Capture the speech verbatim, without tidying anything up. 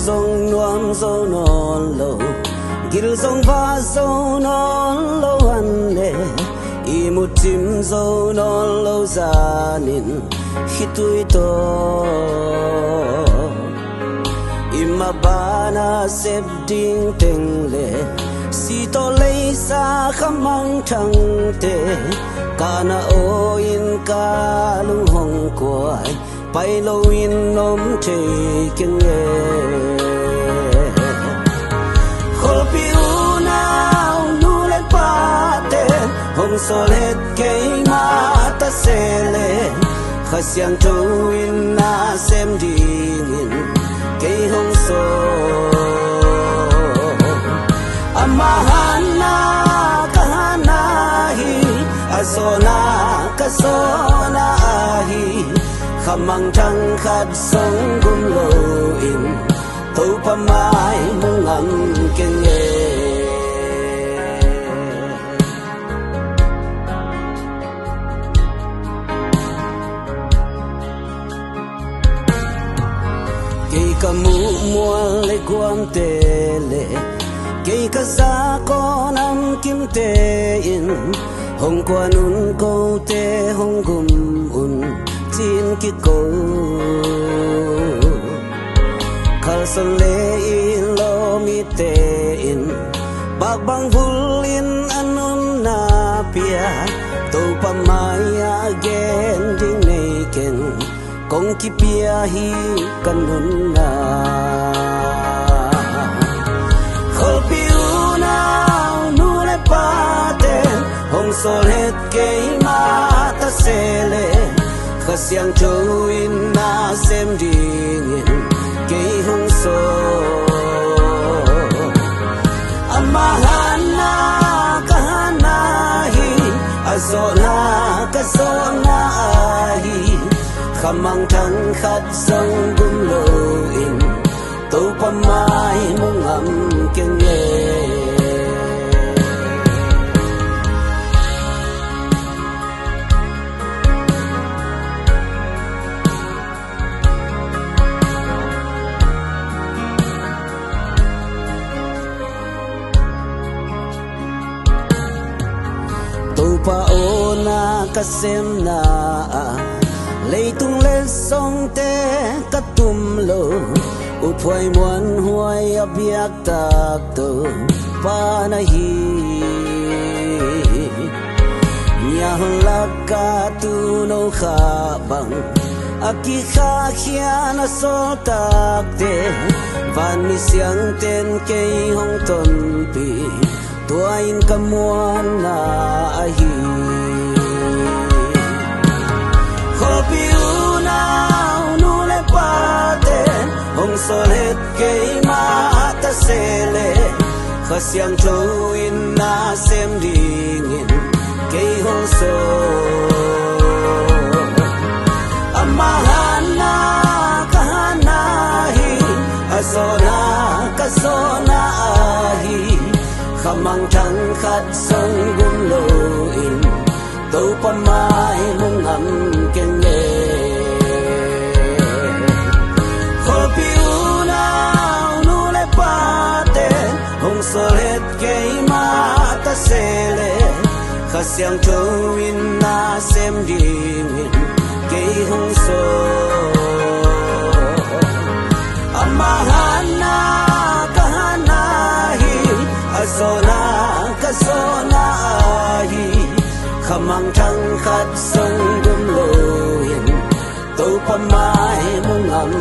zong nuam zo nawn lo, gil zong va zo nawn lo an le, ihmut cim zo nawn lo zanin, khitui tawh i mah bana sep ding teng le, si tawh leisa khamangthangte, ka na aw in ka lung hong kuai, pai loin om thei keng e. Kholpi unau nu le pate, hong sawl het keimah ta se le, Kha Siangtho in na sem dingin kei hong sawl. Ama hatna ka hatna hi, a zawhna ka zawhna ahi, khamangthang khat zong gum loin Topa mai mu ngam keng e. Kei ka muh mual le guamte le, kei ka zak aw namkimte in, hong kuan un kote, hong gum un ci-in kiko. Khalson le i lawmite in, bakbang vul in a nunna pia, Topa mai-ah gen ding nei keng, kong kipia hi ka nunna. Kholpi unau nu le pate, hong sawl het keimah ta se le, Kha Siangtho in na sem dingin kei hong sawl. Ama hatna ka hatna hi, a zawhna ka zawhna ahi, khamangthang khat zong gum loin Topa mai mu ngam keng e. Topa aw, na ka semna ah, leitung le songte ka tum lo, uphuai muanhuai a biak tak Topa na hi. Nial lak a tuuno kha bang, a kikhahkhia na sawltakte, vanmi siangten kei hong tonpih, tua in ka muanna ahi. Kholpi unau nu le pate, hong sawl het keimah ta se le, Kha Siangtho in na sem dingin kei hong sawl. Ama hatna ka hatna hi, a zawhna ka zawhna ahi, khamangthang khat zong gum loin Topa mai mu ngam keng e. Kholpi unau nu le pate, hong sawl het keimah ta se le, Kha Siangtho in na sem dingin kei hong sawl. Ama hatna ka hatna hi, a zawhna ka zawhna ahi, khamangthang khat zong gum loin Topa mai mu ngam